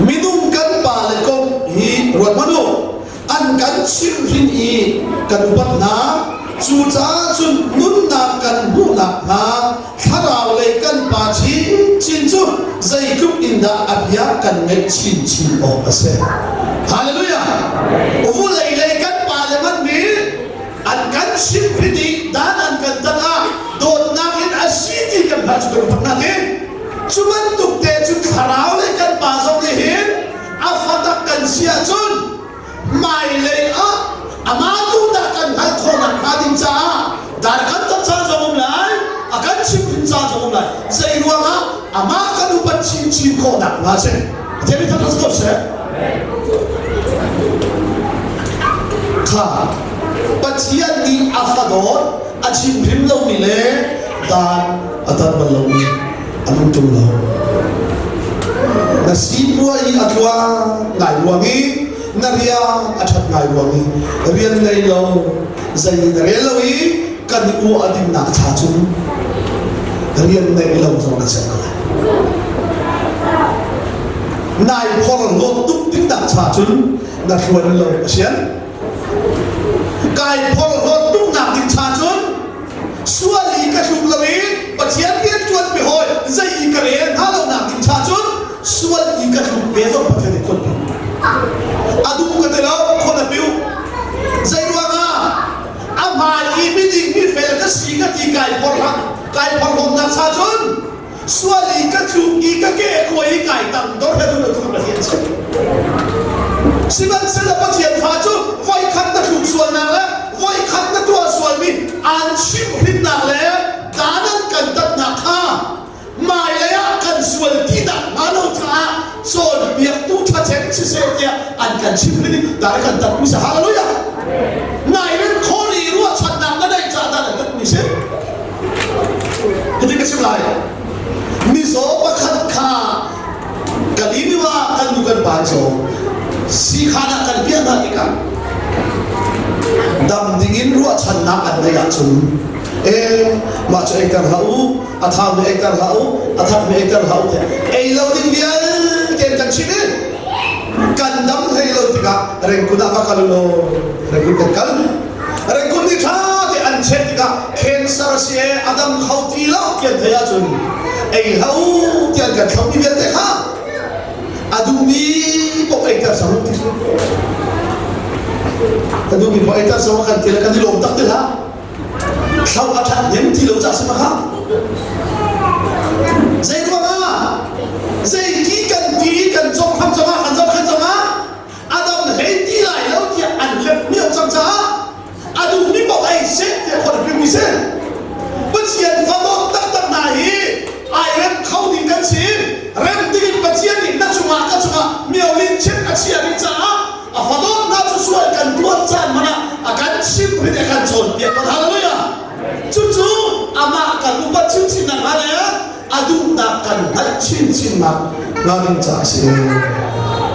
Minung kan pa le kong hi ruat hmanh u. An kan chimhhrin i kan upat hna. Cucaah cun nunnak kan hmuh nakhnga thlarau lei kan pa chinchin cu zeitluk in dah a bia kan ngaih chinchin awk a si. Hallelujah! Vulei lei kan pa le hmanh nih an kan chimhhrin i dan an kan tat ah dawtnak in a si ti kan hngalh cu kan upat hna ti. Cu bantuk te cu thlarau lei kan pa zong nih hin a fatak kan si ahcun hmailei ah amah tu dah kan hngalh khawh nakhnga ding caah dar kan tat caan zong um lai, a kan chimhhrin caan zong um lai. Zei ruangah amah kan upat chinchin khawh nakhnga si. Pathian nih thangṭhat ko seh. Kha Pathian nih a fadawt a chimhrim lomi le dan a tat bal lomi an um ṭung lo. Na sipuai i a tluang ngai ruang i na rian a ṭhat ngai ruang i rian ngei lo zei na rel lo i kan i uah dingnak cha cun rian ngei lo zong na ser ko lai. Nai phorhlawt tuk dingnak cha cun na hluan lo a sian. Kai phorhlawt tuknak ding cha cun sual i ka tluk lo i Pathian rian ṭuan mi hawi zei i ka rel hna lo nak ding cha cun sual i ka tluk ve zong Pathian nih khon piu. A duh ka ti lo, khon a piu. Zei ruangah a hmai i miding mi fel ka si ka ti kai phorhak kai phorhlawtnak cha cun sual i ka tluk i ka ke kuai i kai tang dor he dun tu Pathian si. Sihmanhsehlaw Pathian fa cu voikhat na tluk sualnak le voikhat na tuah sualmi aan chimhhrinnak le dan an kan tatnak kha hmailei ah kan sual ti nakhnga lo caah cawnpiaktu ṭhachem siseh tiah an kan chimhhrin i dan kan tatmi si. Hallelujah! Nai rin khawr i ruahchannak na neih caah dan an tatmi si. Hitin ka chim lai. Mizaw pakhat kha Kalimiwa kan nu kan pa caw siikhan ah kan piah hna tikah dam dingin ruahchannak an neih ahcun e mah cu ei ter hlah u a thau mi ei ter hlah u a thak mi ei ter hlah u tiah ei lo ding vialte kan chim i kan dam hlei lo tikah rengkun ah va kal u law rengkun kan kal Rengkun nih ṭha te an check tikah cancer a si ee a dam kho ti lo ti an theih ahcun ei hlah u ti an kan thlauhmi vialte kha a duhmi paoh eiter sang ti a duhmi paoh eiter sang kan ti le kan i lawm tak ti hlah thlau a ṭhat nem ti lo cah si ma kha zei ruangah zei ti kan ti kan cawk kham cangah kan zoh khan cangah a dam hlei ti lai lo tiah an lep miau cang caah a duhmi paoh ei seh tiah khua mi si Pathian fadawt taktak hna hi ai rem kho ding kan si rem dingin Pathian nih na cungah ka cungah miolin chim a chia ding caah a fadawt hna cu sual kan tuan caan man ah a kan chim rin a kan cawnpiak ko hallelujah cucu amah kan upat chinchin nak hnga le a duhnak kan hngalh chinchinnak hnga ding caah a si.